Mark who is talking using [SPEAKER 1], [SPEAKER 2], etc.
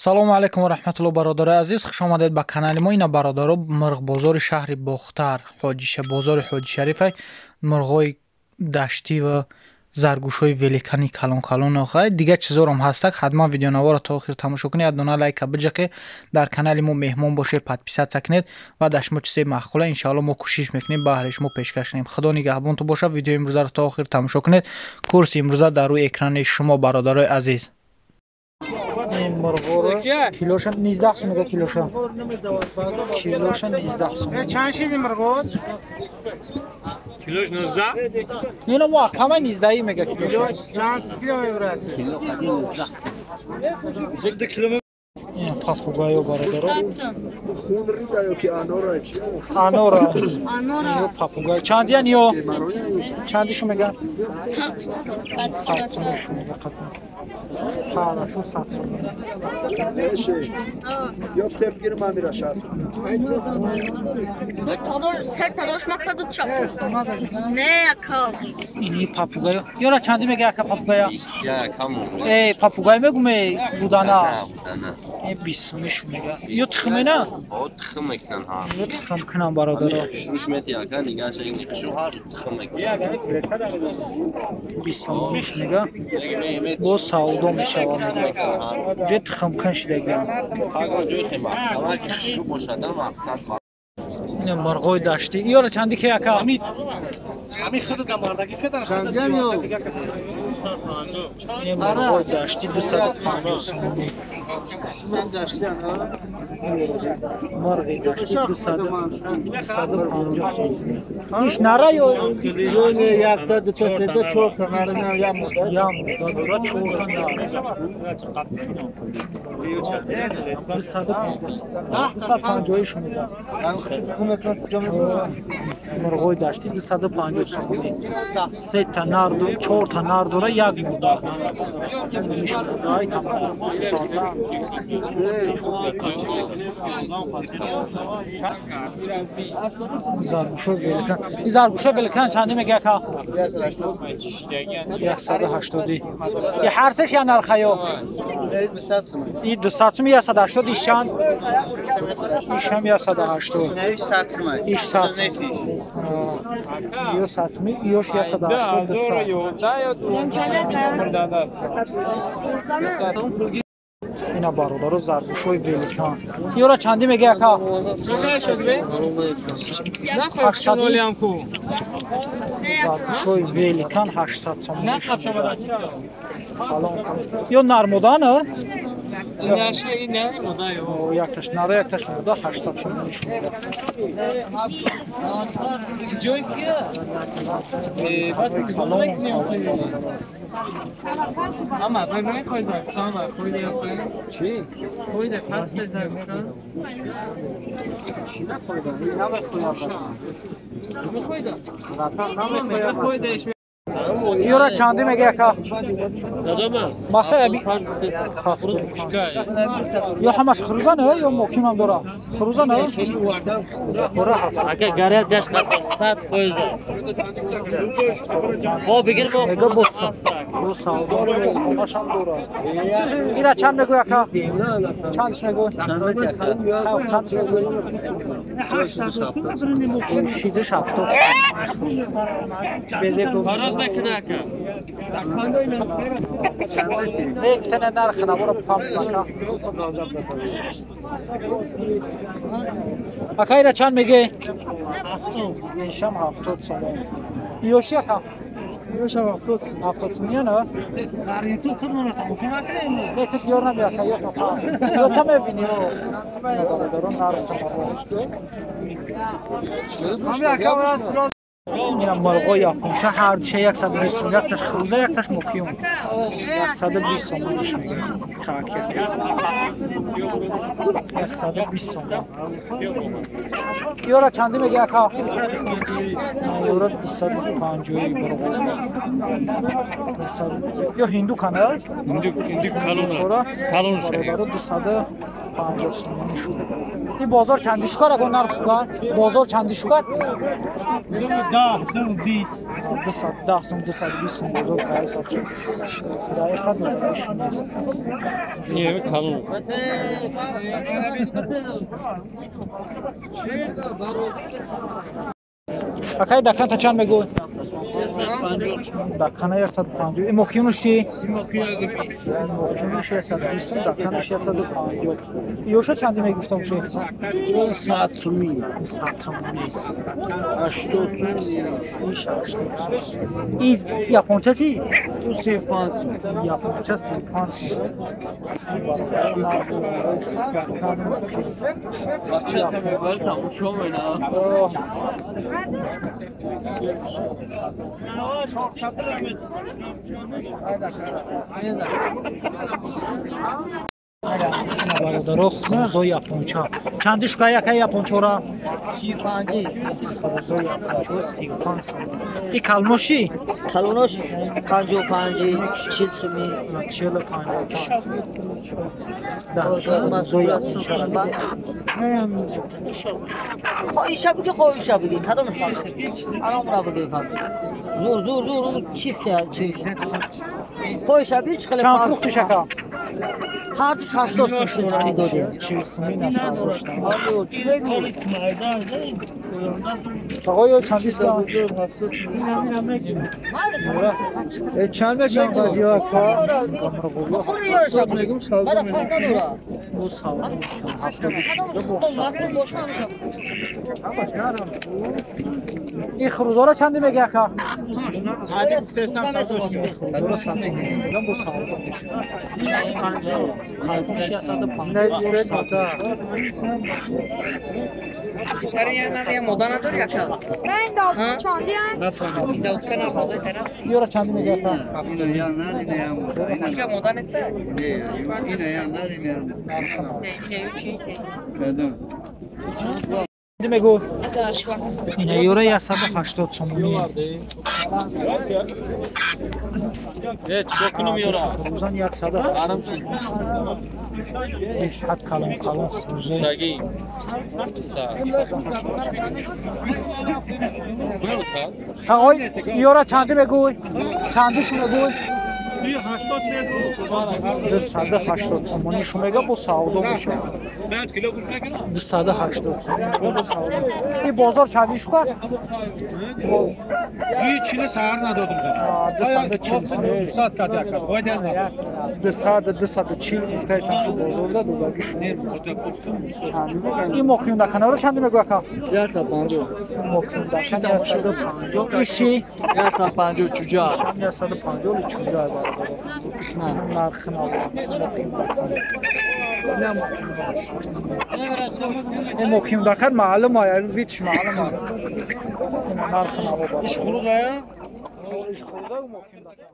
[SPEAKER 1] Салому алайкум ва раҳматуллоҳ, бародарои азиз, хуш омадед ба канали мо. Ина бародаро, мурғбозори шаҳри Бохтар, бозори Ҳоҷи Шарифай, мурғҳои даштӣ ва заргӯшҳои великани калон-калон охай, дигар чизорам ҳастак. Ҳатман видеонаворо то охир тамошо кунед, як дона лайка биҷақе, дар канали мо меҳмон бошед, подписаться кунед ва дар шумо чизе маъқула, иншоалло мо кӯшиш мекунем баҳри шумо пешкаш кунем. Худо нигаҳбонтон бошад. Видеои имрӯзаро то охир тамошо кунед. Курси имрӯза дар рӯи экрани шумо, бародарои азиз. Мурғоро килоша 19 сум мега, килоша. Килоша 19 сум.
[SPEAKER 2] Чанд шиди мурғот?
[SPEAKER 3] Килош 19?
[SPEAKER 1] Ино мо камай 19 мега килоша.
[SPEAKER 2] Чанд кило мебурад?
[SPEAKER 3] Кило қадим 19. Кило
[SPEAKER 1] папугайо, бародаро.
[SPEAKER 4] Хун рида ё ки анора чи?
[SPEAKER 1] Анора.
[SPEAKER 5] Анора.
[SPEAKER 1] Ё папугай. Чандиян ё? Чандишу мега? 100 сум мега қатма. Хорошо, 100 сум.
[SPEAKER 4] Ёб тепгир мамира шас.
[SPEAKER 5] Не, ака.
[SPEAKER 1] Ини папугайо. Ёра чанди мега ака папугая?
[SPEAKER 3] 21 каму.
[SPEAKER 1] Э, папугай мегуме будана. Э, 20 сумиш мега. Ё тухмена?
[SPEAKER 3] О, тухм мекунан ҳар.
[SPEAKER 1] Ё тухм кунан, бародаро.
[SPEAKER 3] Хушрӯш мети ака, нигаша ин хушрӯ ҳар тухм мекунан.
[SPEAKER 1] 20 сумиш мега. Бо савдо мешавад мега. Ҷои тухмкун шидагиам.
[SPEAKER 3] Ҳар ҷои хема. Ки хушрӯ бошад, мақсад.
[SPEAKER 1] Ина мурғои даштӣ. Ёра чанди ки ака?
[SPEAKER 2] Ами худ да мардагӣ кадан.
[SPEAKER 4] Чандиян ё?
[SPEAKER 1] Ин мурғои даштӣ 250 сомонӣ. Мурғи даштӣ 250 сомонӣ. Иш нара ё?
[SPEAKER 4] Ё не, якта, дута, сета, чорта нара, на я мурда.
[SPEAKER 1] Я мурда дора, чорта нара. 250. 250 шумеда. Мурғои даштӣ 250 сомонӣ. Сета нар, чорта нар дора, як мурда. Иш мурдаи тамошо. Заргӯшои великан. Ин заргӯшои великан чанди мега ака? 180. И ҳар сеш я нарха ё? И 200 сум, 180, иш чанд? Ишам 180. Иш 100 сум. Ё 100 сум, ёш 180, 200. Ина бародаро, заргӯшҳои великан. Ёра чанди мега ака? Заргӯшҳои великан 800 сомонӣ. Ё нармодан? Якташ нара, якташ мода, 800 сомонӣ шумода.
[SPEAKER 6] Ama ben ne koyacağım? Sana koyda koyda.
[SPEAKER 4] Чӣ?
[SPEAKER 6] Koyda kaç tane zarguşan?
[SPEAKER 4] Чӣ накойда? Намехоям.
[SPEAKER 6] Koyda.
[SPEAKER 4] Намехоям.
[SPEAKER 6] Koyda iş.
[SPEAKER 1] Ёра чанди мега ака? Мақсад аби ё ҳамаш хурӯза не ё мокинам дора? Хурӯза не? Хӯра ҳафт.
[SPEAKER 6] Ака гарат даш қат 100 фоиз. Бо бигир бо
[SPEAKER 1] мега бо бо савдо хонашам дора. Ира чанд мегӯй ака? Чандш мегӯй? Хав чандш мегӯй? Шидиш ҳафтод. Безеб дод.
[SPEAKER 6] Фарод мекунад ака.
[SPEAKER 1] Не, гуфтана нархи наворо бифаҳмем ака. Ака ира чанд мегӯй? Ишам 70 сомон. Ёши ака?
[SPEAKER 4] Ёшам 70.
[SPEAKER 1] 70 сомон на?
[SPEAKER 6] Дар ютуб худмонро тамошо накунем.
[SPEAKER 1] Не, ту диёр намея ака, ё то ё то мебинӣ. Бародарон, нархи наворо.
[SPEAKER 4] Ами ака раз.
[SPEAKER 1] Ина мурғои японча ҳар душа 120 сом, якташ хурӯза, якташ мокиюм. 120 сомониш мега. Хаки. 120 сомон. Ёра чанди мега ака? Ёра 250 мурғо. Ё ҳинду кана?
[SPEAKER 6] Ҳинду, ҳинду калона.
[SPEAKER 1] Калон
[SPEAKER 6] шаҳр.
[SPEAKER 1] 250 150 сомонӣ шуд. Ин бозор чанди шукар агон нарх шукар? Бозор чанди шукар?
[SPEAKER 2] 10, 2, 20.
[SPEAKER 1] 210 сом, 220 сом бозор кайс аст. Дақиқа додагиш нест.
[SPEAKER 6] Не, калон.
[SPEAKER 1] Акай даканта чанд мегӯй? Дакана 150. Ин мокиюнуш чи? Мокиюнуш 120 сом, даканаш 150. Ёша чанди мегуфтам ши?
[SPEAKER 4] 100 сомӣ.
[SPEAKER 1] 100 сомонӣ.
[SPEAKER 4] 80 сом.
[SPEAKER 1] Иш 80 сом. И японча чи?
[SPEAKER 4] 35 сом.
[SPEAKER 1] Японча 35 сом.
[SPEAKER 6] Бача мебарад тамошо менад.
[SPEAKER 1] Бародаро, хурӯзои японча. Чанди шука якай япончора?
[SPEAKER 6] 35.
[SPEAKER 1] Хурӯзои япончо 35 сомон. И калноши?
[SPEAKER 6] Калонош 55, 40 сомӣ.
[SPEAKER 1] 45. Хурӯзои японча.
[SPEAKER 6] Хоҳиша буги, хоҳиша буги. Кадомш? Аномра буги. Зур, зур, зур, чисте, чиз. Хоҳиша буги, чӣ хеле
[SPEAKER 1] Чанд фурӯхтиш ака?
[SPEAKER 6] Ҳардуш 80 сом шуд сомӣ додем.
[SPEAKER 1] 40 сомӣ насардошта.
[SPEAKER 6] Чӣ мегӯӣ?
[SPEAKER 1] Ағоё чанди сом?
[SPEAKER 4] Чанд мешавад ё ака?
[SPEAKER 6] Хӯри ёрша буги. Мада фарқ надора.
[SPEAKER 1] Бу савдо мешавад. 76 бо
[SPEAKER 6] Мақбул боша ҳамеша.
[SPEAKER 1] Ин хурӯзора чанди меги ака? Хурӯзора 100 сомонӣ мегӯям, бо савдо мешавад. Калонш 150. Ёра чанди меги ака? Чанди мегӯ? Ина ёра 180 сомонӣ. Хурӯзан 180 сомонӣ. Беҳад калон калон хурӯзои. Ағой, ёра чанди мегӯй? Чандишу мегӯй? 280 сомонӣ шу мега, бо савдо мешавад. 280 сомонӣ бо савдо. Ин бозор чанди шука?
[SPEAKER 2] Чили саҳар надодум.
[SPEAKER 1] 240 сомонӣ.
[SPEAKER 2] 200 кад як аст. Бояд як надод.
[SPEAKER 1] 200, 240 гуфтаисам шу бозорда додагӣ шу. Ин мокиюндаканаро чанди мегӯ ака?
[SPEAKER 4] 150.
[SPEAKER 1] Мокиюндакан 150. Иши?
[SPEAKER 4] 150 чуҷа.
[SPEAKER 1] 150 чуҷа бародаро. Нархи наво. Ин мокиюндакан маълум ая, вич маълум ая. Нархи наво бародаро.
[SPEAKER 2] Иш хурӯзая?
[SPEAKER 1] Иш хурӯза мокиюндакан.